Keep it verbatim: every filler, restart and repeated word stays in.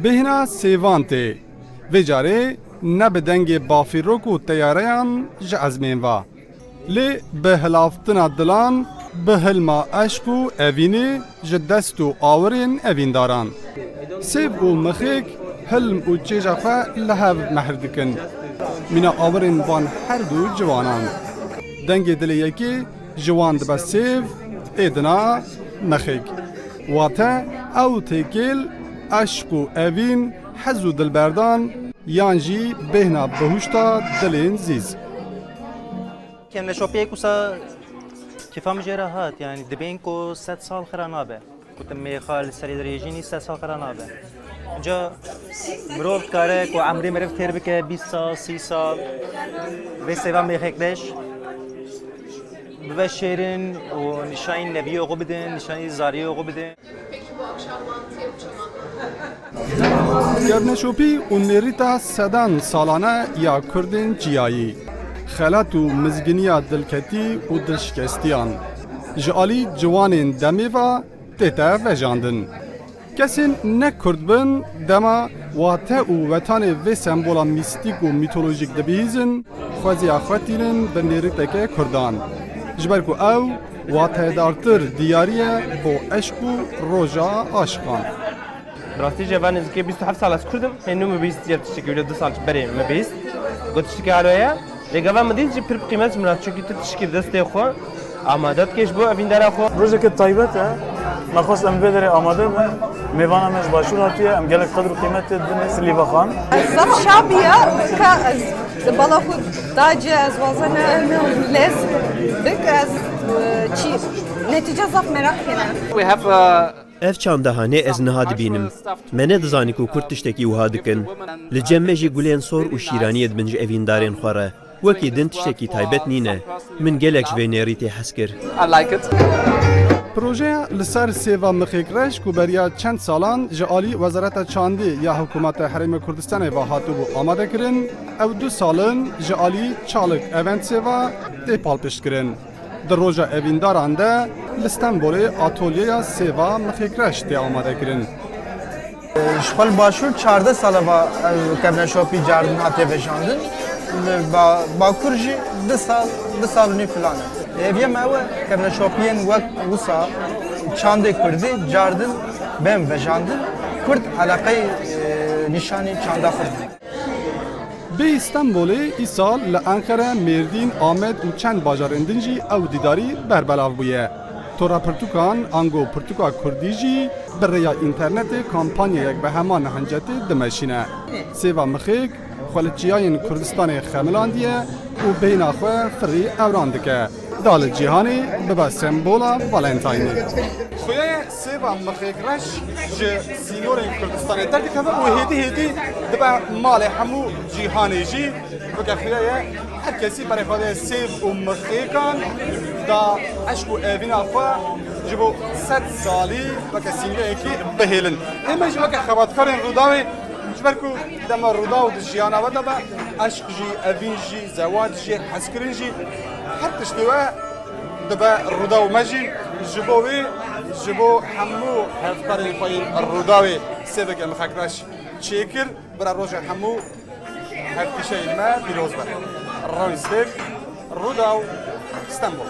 Bêhna sêvan tê. Vê carê ne bi dengê bafîrok û teyareyan ji ezmên ve. Lê bi hilavtina dilan, bi hilma eşq û evînê ji dest û awirên evîndaran. Sêv û mixêk hilm û çêja xwe li hev mehr dikin. Mîna awirên van her du ciwanan. Dengê dilê yekê ji wan dibe sêv, ê dina mixêk. Wate ew têkêl eşq û evîn, hez û dilberdan, yan jî bêhna bihuşta dilên zîz. Kevneşopiyek wisa kêfa min jê re hat, yani dibên ku sed sal xira nabe. Gotim mêxa li serê dirêjînî sed sal xira nabe. Ca mirov dikare ku emrê meriv têr bike bîst sal, sî sal. Vê sêva mêxekreş bibe şêrin û nîşanî nebiyê xwe bidin, nîşanî zariyê xwe bidin. Kevneşopî û nêrîta sedan salane ya Kurdên çiyayî, xelat û mizginiya dilketî û dilşikestiyan ji alî ciwanên demê ve tête vejandin. Kesên ne Kurd bin, dema wate û wetanê vê sembola mîstîk û mîtolojîk dibihîzin, xwezîya xwe tînin bi nêrîteke Kurdan. Ji ber ku ew watedartir diyarî ye bo eşq û roja aşiqan. Bi rastî jî eva nêzîkî bîst û heft sal ez Kurd im. Hê nû min bihîstiye tiştekî wilo du sal berê min bihîst. Got tiştekî alo ye. Lê gava min dît jî pir bi qîmet ji min re, çunkî tu tiştekî bi destê xwe amade dikê ji bo evîndara xwe. Rojeke taybet e. Me xwest em vê derê amade bin. Mêvana me ji Başûr hatiye. Em gelek qedr û qîmetê didin Silîva Xan. Ez zaf şa bûya, ka ez bala xwe dace, ez wazena lez bik, ez, e, çi, netîce zaf meraq kene. We have, uh, Ev çanda hanê ez niha dibînim. Me nedizanî ku Kurd tiştekî wiha dikin. Li cem me jî gulên sor û şîraniyê dibin ji evîndarên xwe re. Wekî din tiştekî taybet nîne. Min gelek ji vê nêrîtê hez kir. I like it. Projeya li ser sêva mixêk reş ku beriya çend salan ji alî Wezareta Çandê ya Hikûmeta Herêma Kurdistanê ve hatibû amadekirin, ew du sal in ji alî Çalik Events ve tê palpiştkirin. Di roja evîndaran de li Stenbolê atolyeya sêva mixêkreş tê amadekirin. Ji xwe li Başûr çardeh sal e va ev kevneşopî cardin hatiye vejandin. Li ba-, Bakur jî du sal, du sal û nîv filan e. Hêviya me ew e, kevneşopiyên wek wisa çandê kurdî cardin bên vejandin, kurd eleqeyê, e, nîşanî çanda xwe bidin. Bêyî Stenbolê, îsal li Enqere, Mêrdîn, Amed û çend bajarên din jî ew dîdarî berbelav bûye. Tora pirtûkan, ango pirtûka kurdî jî bi rêya înternetê kampanyayek bi heman hincetê dimeşîne. Sêva mixêk xwe li çiyayên Kurdistanê xemilandiye û bêhna xwe firî ewran dike. Da li cîhanê bibe sembola Valentine. Xuya ye sêva mixêk reş ji sînorên Kurdistanê derdikeve û hêdî hêdî dibe malê hemû cîhanê jî. Weke xuya ye her kesî berê xwe de sêv û mixêkan da eşq û evîna xwe ji bo sed salî weke sîmgeyekî bihêlin. Ê me jî weke xebatkarên Rûdawê, ji ber ku dema Rûdaw di jiyana we de be, eşq jî, evîn jî, zewac jî, hezkirin jî, her tiştê we dibe Rûdaw me jî. Ji bo wê, ji bo hemû hevkarên xwe yên Rûdawê sêveke mixekreş çêkir. Bira roja hemû hevkişeyên me pîroz be. Rawî Stêv, Rûdaw, Stenbol.